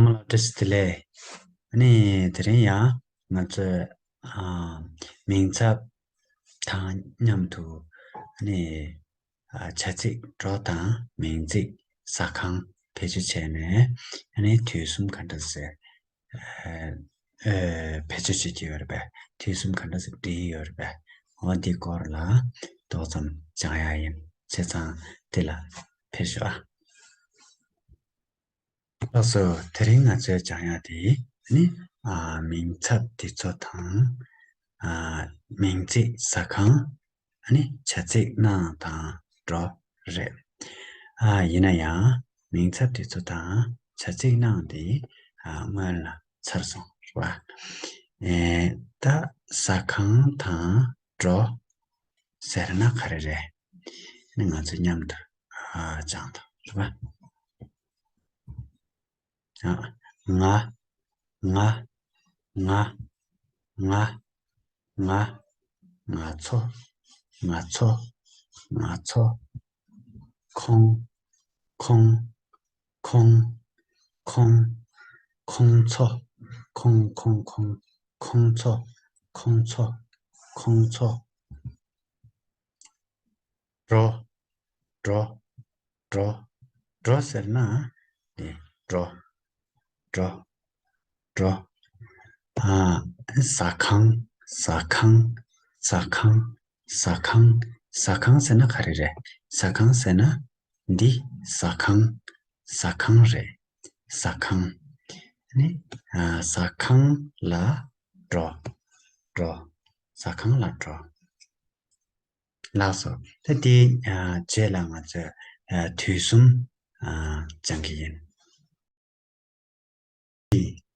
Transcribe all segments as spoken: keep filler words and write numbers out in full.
ཚང་མ་ལ་བཀྲ་ཤིས་བདེ་ལེགས། ཨ་ནི་དེ་རིང་ཡང་ང་ཚོས་ཨ་མིང་ཚབ་དང་མཉམ་དུ་ཨ་ནི་ཨ་བྱ་ཚིག་གྲོ་དང་མིང་ཚིག་ཟ་ཁང་བེད་སྤྱོད་བྱས་ནས་ཨ་ནི་དུས་གསུམ་ག་འདྲ་སེ་ཨ་ཨ་བེད་སྤྱོད་བྱེད་ཀྱི་ཡོད་རེད་པས། དུས་གསུམ་ག་འདྲ་སེ་འབྲི་ཡི་ཡོད་རེད་པས། འོ་འདི་སྐོར་ལ་ཏོག་ཙམ་སྦྱང་ཡག་ཡིན། བྱས་ཙང་འདི་ལ་ཕེབས་ཤོག་ཨ། ལགས་སོ། དེ་རིང་ང་ཚོས་སྦྱང་ཡག་དེ་ནི་ཨ་མིང་ཚབ་འདི་ཚོ་དང་ཨ་མིང་ཚིག་ཟ་ཁང་ཨ་ནི་བྱ་ཚིག་གནང་དང་འགྲོ་རེད། ཨ་ཡིན་ན་ཡང་མིང་ཚབ་འདི་ཚོ་དང་བྱ་ཚིག་གནང་དེ་ཨ་སྔོན་ལ་ཚར་སོང་རེད་བ། ཨེ་ད་ཟ་ཁང་དང་འགྲོ་ཟེར་ན་ག་རེ་རེད། ནི་ང་ཚོ་མཉམ་དུ་ཨ་སྦྱང་དང་རེད་བ། ཨ་ང་ང་ང་ང་ང་ང་ང་ཚོ་ང་ཚོ་ང་ཚོ། ཁོང་ཁོང་ཁོང་ཁོང་ཁོང་ཚོ། ཁོང་ཁོང་ཁོང་ཁོང་ཚོ། ཁོང་ཚོ། ཁོང་ཚོ། འགྲོ། འགྲོ། འགྲོ། འགྲོ་ཟེར་ན་ནི་འགྲོ། འགྲོ། འགྲོ། ཨ་ཟ་ཁང་། ཟ་ཁང་། ཟ་ཁང་། ཟ་ཁང་། ཟ་ཁང་ཟེར་ན་ག་རེ་རེད། ཟ་ཁང་ཟེར་ན་འདི་ཟ་ཁང་། ཟ་ཁང་རེད། ཟ་ཁང་། ནི་ཨ་ཟ་ཁང་ལ་འགྲོ། འགྲོ། ཟ་ཁང་ལ་འགྲོ། ལགས་སོ། ད་དེའི་ཨ་རྗེས་ལ་ང་ཚོས་ཨ་དུས་གསུམ་ཨ་སྦྱང་གི་ཡིན།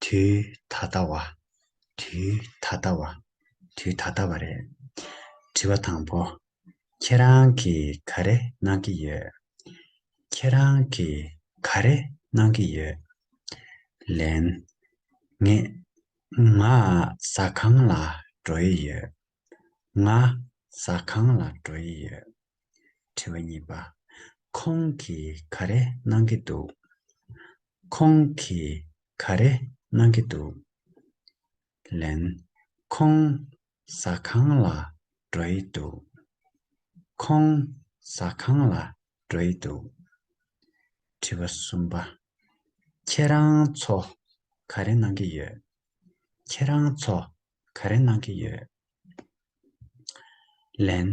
དུས་ད་ལྟ་བ། དུས་ད་ལྟ་བ། དུས་ད་ལྟ་བ་རེད། དྲི་བ་དང་པོ། ཁྱེད་རང་གིས་ག་རེ་གནང་གི་ཡོད། ཁྱེད་རང་གིས་ག་རེ་གནང་གི་ཡོད། ལན། ངས། ང་ཟ་ཁང་ལ་འགྲོ་ཡི་ཡོད། ང་ཟ་ཁང་ལ་འགྲོ་ཡི་ཡོད། དྲི་བ་གཉིས་པ། ཁོང་གིས་ག་རེ་གནང་གི་འདུག་ཁོང་གིས་ག་རེ་གནང་གི་འདུག་ལན། ཁོང་ཟ་ཁང་ལ་འགྲོ་ཡི་འདུག་ཁོང་ཟ་ཁང་ལ་འགྲོ་ཡི་འདུག་དྲི་བ་གསུམ་པ། ཁྱེད་རང་ཚོ་ག་རེ་གནང་གི་ཡོད། ཁྱེད་རང་ཚོ་ག་རེ་གནང་གི་ཡོད། ལན།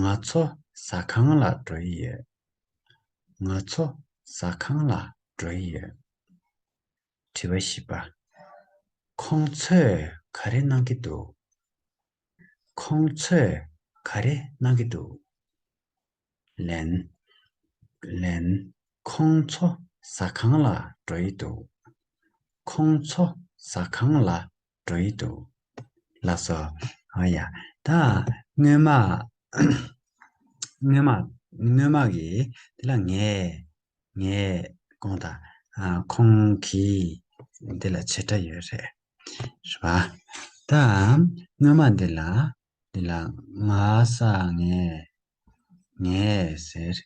ང་ཚོ་ཟ་ཁང་ལ་འགྲོ་ཡི་ཡོད། ང་ཚོ་ཟ་ཁང་ལ་འགྲོ་ཡི་ཡོད། དྲི་བ་བཞི་པ། ཁོང་ཚོས་ག་རེ་གནང་གི་འདུག་ཁོང་ཚོས་ག་རེ་གནང་གི་འདུག་ལན། ལན། ཁོང་ཚོ་ཟ་ཁང་ལ་འགྲོ་ཡི་འདུག་ཁོང་ཚོ་ཟ་ཁང་ལ་འགྲོ་ཡི་འདུག་ལགས་སོ། ཨ་ཡ། ད་སྔོན་མ། སྔོན་མ། སྔོན་མ་གི་དེ་ལ་ངས། ངས་ཁོང་དང་། ཨ་ཁོང་གིས་འདི་ལ་བྱེད་སྒྲ་ཡོད་རེད། རེད་པ། ད་སྔོན་མ་འདི་ལ། འདི་ལ་ང་ས་ངས། ངས་ཟེར།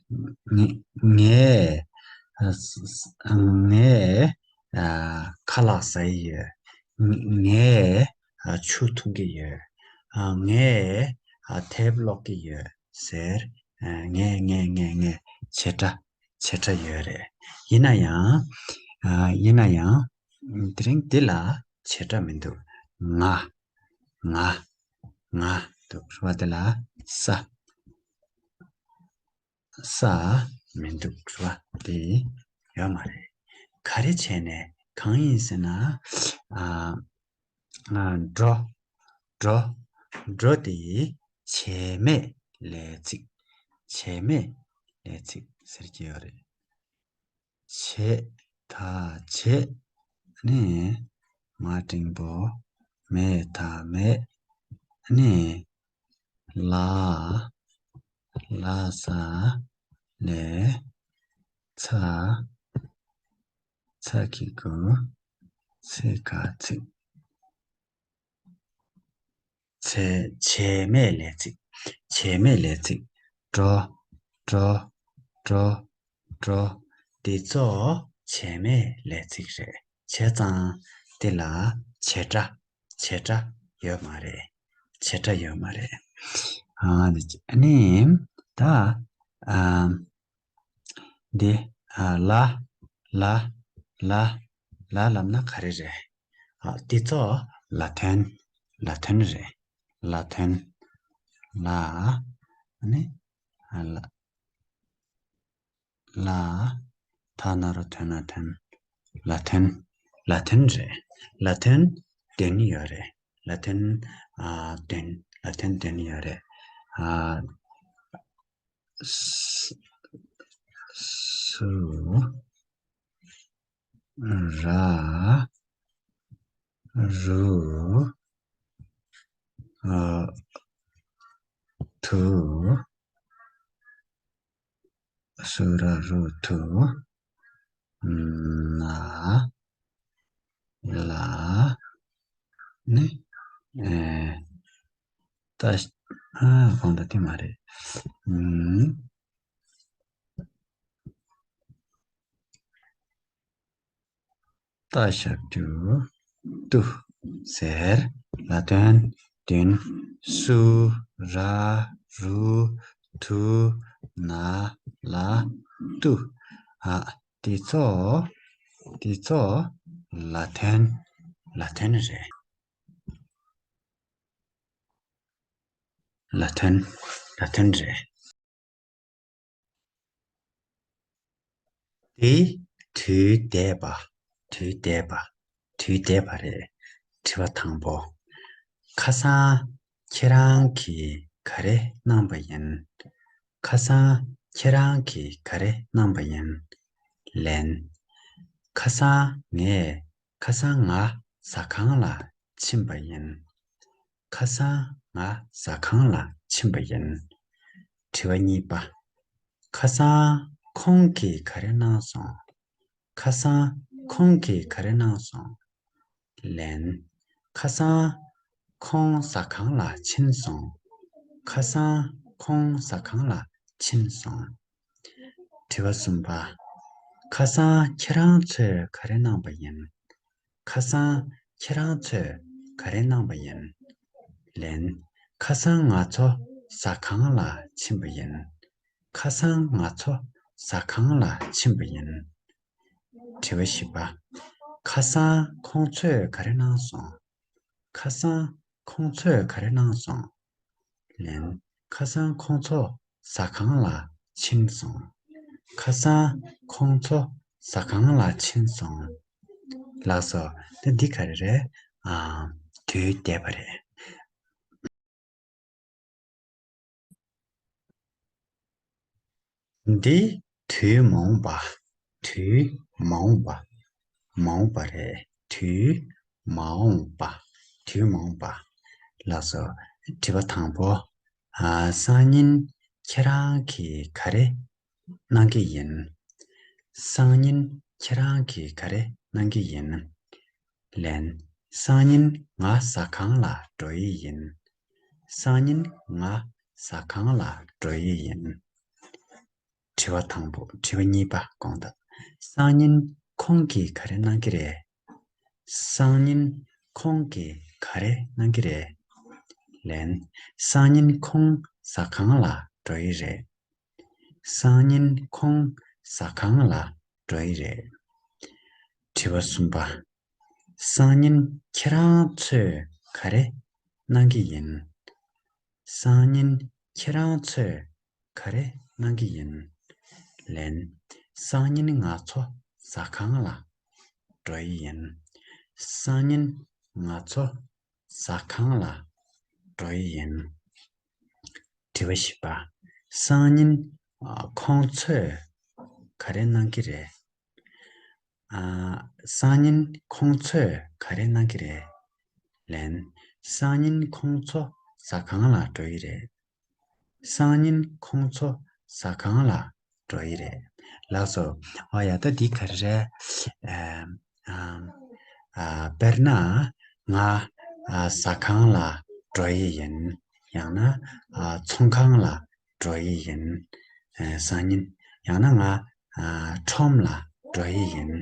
ངས། ངས། ཨ་ས་ས་ངས། ཨ་ཁ་ལག་ཟ་ཡི་ཡོད། ངས། ཨ་ཆུ་འཐུང་གི་ཡོད། ཨ་ངས། ཨ་དེབ་ཀློག་གི་ཡོད་ཟེར། ཨ་ངས་ངས་ངས་ངས་བྱེད་སྒྲ། བྱེད་སྒྲ་ཡོད་རེད། ཡིན་ན་ཡང་། ཨ་ཡིན་ན་ཡང་། དེ་རིང་འདི་ལ་བྱེད་སྒྲ་མི་འདུག་ང་། ང་། ང་འདུག་རེད་པ། དེ་ལ་ས། ས་མི་འདུག་རེད་པ། དེ་ཡོད་མ་རེད། ག་རེ་བྱས་ནས་གང་ཡིན་ཟེར་ན། ཨ་ཨ་འགྲོ། འགྲོ། འགྲོ་དེ་བྱེད་མེད་ལས་ཚིག་བྱེད་མེད་ལས་ཚིག་ཟེར་གྱི་ཡོད་རེད། བྱེད། ད་བྱེད། ནི་མ་འགྲེང་བུ། མེད། ད་མེད། ནི་ལ། ལ་ས་ལས། ཚ། ཚ་གི་གུ། ཚེ་ག་ཚིག་བྱེད། བྱེད་མེད་ལས་ཚིག་བྱེད་མེད་ལས་ཚིག་འགྲོ། འགྲོ། འགྲོ། འགྲོ། འདི་ཚོ་བྱེད་མེད་ལས་ཚིག་རེད། བྱས་ཙང་དེ་ལ་བྱེད་སྒྲ་བྱེད་སྒྲ་ཡོད་མ་རེད། བྱེད་སྒྲ་ཡོད་མ་རེད། ཨ་ནི་ཨ་ནི་ད་ཨ་འདི་ཨ་ལ་ལ་ལ་ལ་ལབ་ན་ག་རེ་རེད། ཨ་འདི་ཚོ་ལ་དོན་ལ་དོན་རེད། ལ་དོན་ལ་ཨ་ནི་ཨ་ལ་ལ། ད་ན་རོ་དོན་ན་དོན། ལ་དོན། ལ་དོན་རེད། ལ་དོན་དོན་ཡོད་རེད། ལ་དོན་ཨ་དོན། ལ་དོན་དོན་ཡོད་རེད། ཨ་སུ་ར་རུ་ཨ་དུ། སུ་ར་རུ་དུ་ན་ལ་ནི་ཨེ་ད་ཨ་གང་ལྟར་དེ་མ་རེད། ཨུམ། ཏ་ཞབས་ཀྱུ་ཏུ་ཟེར། ལ་དོན་བདུན། སུ་ར་རུ་དུ་ན་ལ་ཏུ། ཨ་དེ་ཚོ་དེ་ཚོ་ལ་དོན་ལ་དོན་རེད། ལ་དོན་ལ་དོན་རེད། དེ་དུས་འདས་པ། དུས་འདས་པ། དུས་འདས་པ་རེད། དྲི་བ་དང་པོ། ཁ་སང་ཁྱེད་རང་གིས་ག་རེ་གནང་པ་ཡིན། ཁ་སང་ཁྱེད་རང་གིས་ག་རེ་གནང་པ་ཡིན། ལན། ཁ་སང་ངས་ཁ་སང་ང་ཟ་ཁང་ལ་ཕྱིན་པ་ཡིན། ཁ་སང་ང་ཟ་ཁང་ལ་ཕྱིན་པ་ཡིན། དྲི་བ་གཉིས་པ། ཁ་སང་ཁོང་གིས་ག་རེ་གནང་སོང་། ཁ་སང་ཁོང་གིས་ག་རེ་གནང་སོང་། ལན། ཁ་སང་ཁོང་ཟ་ཁང་ལ་ཕྱིན་སོང་། ཁ་སང་ཁོང་ཟ་ཁང་ལ་ཕྱིན་སོང་། དྲི་བ་གསུམ་པ། ཁ་སང་ཁྱེད་རང་ཚོས་ག་རེ་གནང་པ་ཡིན། ཁ་སང་ཁྱེད་རང་ཚོས་ག་རེ་གནང་པ་ཡིན། ལན། ཁ་སང་ང་ཚོ་ཟ་ཁང་ལ་ཕྱིན་པ་ཡིན། ཁ་སང་ང་ཚོ་ཟ་ཁང་ལ་ཕྱིན་པ་ཡིན། དྲི་བ་བཞི་པ། ཁ་སང་ཁོང་ཚོས་ག་རེ་གནང་སོང་། ཁ་སང་ཁོང་ཚོས་ག་རེ་གནང་སོང་། ལན། ཁ་སང་ཁོང་ཚོ་ཟ་ཁང་ལ་ཕྱིན་སོང་། ཁ་སང་ཁོང་ཚོ་ཟ་ཁང་ལ་ཕྱིན་སོང་། ལགས་སོ། ད་འདི་ག་རེ་རེད། ཨ། དུས་འདས་པ་རེད། འདི་དུས་མ་འོངས་པ། དུས་མ་འོངས་པ། མ་འོངས་པ་རེད། དུས་མ་འོངས་པ། དུས་མ་འོངས་པ། ལགས་སོ། དྲི་བ་དང་པོ། ཨ། སང་ཉིན་ཁྱེད་རང་གིས་ག་རེ་གནང་གི་ཡིན། སང་ཉིན་ཁྱེད་རང་གིས་ག་རེ་གནང་གི་ཡིན། ལན། སང་ཉིན་ང་ཟ་ཁང་ལ་འགྲོ་ཡི་ཡིན། སང་ཉིན་ང་ཟ་ཁང་ལ་འགྲོ་ཡི་ཡིན། དྲི་བ་དང་པོ། དྲི་བ་གཉིས་པ་དགོངས་དག། སང་ཉིན་ཁོང་གིས་ག་རེ་གནང་གི་རེད། སང་ཉིན་ཁོང་གིས་ག་རེ་གནང་གི་རེད། ལན། སང་ཉིན་ཁོང་ཟ་ཁང་ལ་འགྲོ་ཡི་རེད། སང་ཉིན་ཁོང་ཟ་ཁང་ལ་འགྲོ་ཡི་རེད། དྲི་བ་གསུམ་པ། སང་ཉིན་ཁྱེད་རང་ཚོས་ག་རེ་གནང་གི་ཡིན། སང་ཉིན་ཁྱེད་རང་ཚོས་ག་རེ་གནང་གི་ཡིན། ལན། སང་ཉིན་ང་ཚོ་ཟ་ཁང་ལ་འགྲོ་ཡི་ཡིན། སང་ཉིན་ང་ཚོ་ཟ་ཁང་ལ་འགྲོ་ཡི་ཡིན། དྲི་བ་བཞི་པ། སང་ཉིན་ཨ་ཁོང་ཚོས་ག་རེ་གནང་གི་རེད། ཨ། སང་ཉིན་ཁོང་ཚོས་ག་རེ་གནང་གི་རེད། ལན། སང་ཉིན་ཁོང་ཚོ་ཟ་ཁང་ལ་འགྲོ་ཡི་རེད། སང་ཉིན་ཁོང་ཚོ་ཟ་ཁང་ལ་འགྲོ་ཡི་རེད། ལགས་སོ། ཨ་ཡ། ད་འདི་ག་རེ་རེད། ཨ། ཨ། ཨ། དཔེར་ན་ང་ཨ་ཟ་ཁང་ལ་འགྲོ་ཡི་ཡིན། ཡང་ན་ཨ་ཚོང་ཁང་ལ་འགྲོ་ཡི་ཡིན། ཨ། སང་ཉིན། ཡང་ན་ང་ཨ་ཁྲོམ་ལ་འགྲོ་ཡི་ཡིན།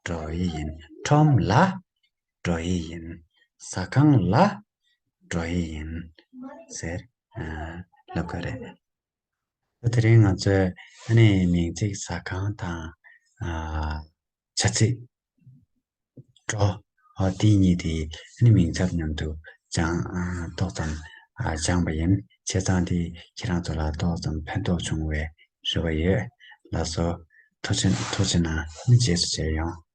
འགྲོ་ཡི་ཡིན། ཁྲོམ་ལ་འགྲོ་ཡི་ཡིན། ཟ་ཁང་ལ་འགྲོ་ཡི་ཡིན་ཟེར་ལབ་ཀྱི་རེད། ད་དེ་རིང་ང་ཚོས་ཨ་ནི་མིང་ཚིག་ཟ་ཁང་དང་ཨ་བྱ་ཚིག་འགྲོ། ཨ་དེ་གཉིས་དེ་ཨ་ནི་མིང་ཚབ་མཉམ་དུ་སྦྱང་ཨ་ཏོག་ཙམ་ཨ་སྦྱངས་པ་ཡིན། བྱས་ཙང་དེ་ཁྱེད་རང་ཚོ་ལ་ཏོག་ཙམ་ཕན་ཐོགས་བྱུང་བའི་རེ་བ་ཡོད། ལགས་སོ། ཐུགས་རྗེ་ཐུགས་རྗེ་གནང་། ཨ་ནི་རྗེས་སུ་མཇལ་ཡོང་།